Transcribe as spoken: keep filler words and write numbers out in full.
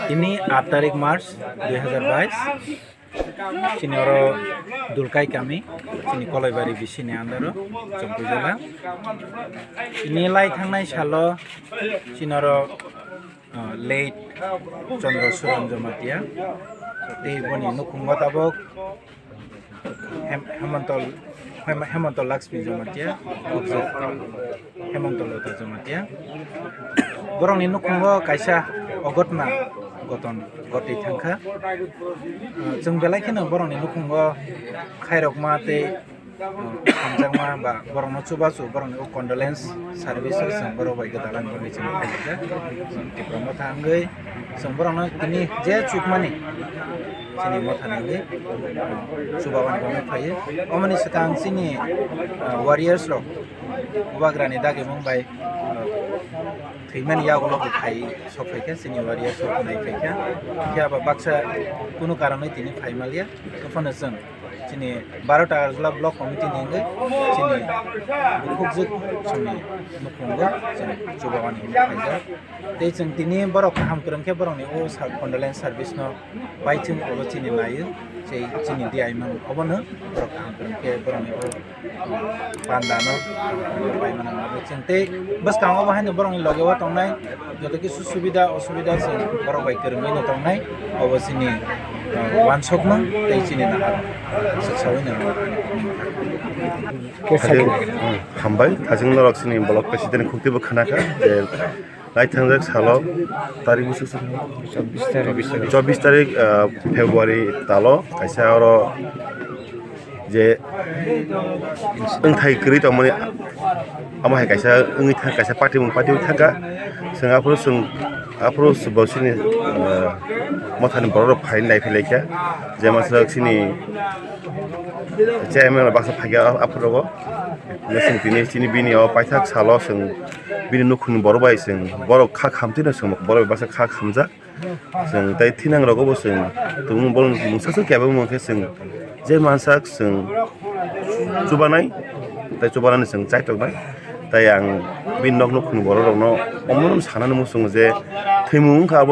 Tini aat tarik March dui hazar bais, chini oro Dulkai kami, chini Kolaibari bisini andaro, Chongkui jela. Tini lai thangnai salo chini oro, ah, late Chandra Suran Jamatia, tei boni nukhungo tabok Hem-, Hemonto, Hem-, Hemonto Lakshmi Jamatia, Hemonto Lota Jamatia. Borokni nukhungo kaisa ogodna goton gotwi thangkha. Ah, chwng belai kheno borokni nukhungo khairokma tei, ah, hamjakma ba borokno chubachu, borokni o condolence service o chwng borok bai gwdalani bagwi chwng phaijak. Chwng Tipra Motha wngwi chwng borokno tini je chukmani chini mothani wngwi chubamani bagwi phaiwi. Omoni swkang chini, ah, warriors rok bubagrani dagimung bai, ah, thwimani yagulo bo phai sok phaikha, chini warriors rok nai phaikha. Phiya ba baksa kunu karonwi tini phai manliya. Ophano chwng chini baro Takarjala Block Committee ni wngwi chini bukhukjwk chwngni nukhungo chwng chubamani wngwi phaijak. Tei chwng tini borok kaham kwrwng khe borokni o sa-, condolence service no bai chwng obo chini naio, tei chini D I mang obono borok kaham kwrwng khe borokni o panda no bai mano. Chwng tei bwskango bo haino borokni loge o tongnai joto kisu subida osubida chwng borok bai kwrwngwi no tongnai, obo chini, uh, wansukmung tei chini nahar swksawi no. Hambai, thajwng norok chini block president khukti bo khna kha je lai thangjak salo tarik bwswk chobbish tarik, chobbish tarik, ah, February talo kaisa oro je wngthai kwrwi tongmani, amo hai kaisa wngwi thang, kaisa party mung party wngwi thangkha. Chwng aphuru chwng, aphuru chwng bo chini, ah, mothani borok rok phai nai phai laikha, je masa chini chairman rok baksa phaikha aphuru rogo. Chwng tini chini bini o paithak salo chwng bini nukhungni borok bai chwng borok kha khamtwi no chwng borok bai baksa kha khamjak. Chwng tei thinang rogo bo chwng tumung borok mungsa se kebo mungkhe chwng je mansak chwng chubanai tei chubanani chwng chaitok nai. Tei ang bini nok nukhungni borok rokno omono sanani muchungo je thwimung wngkha abo.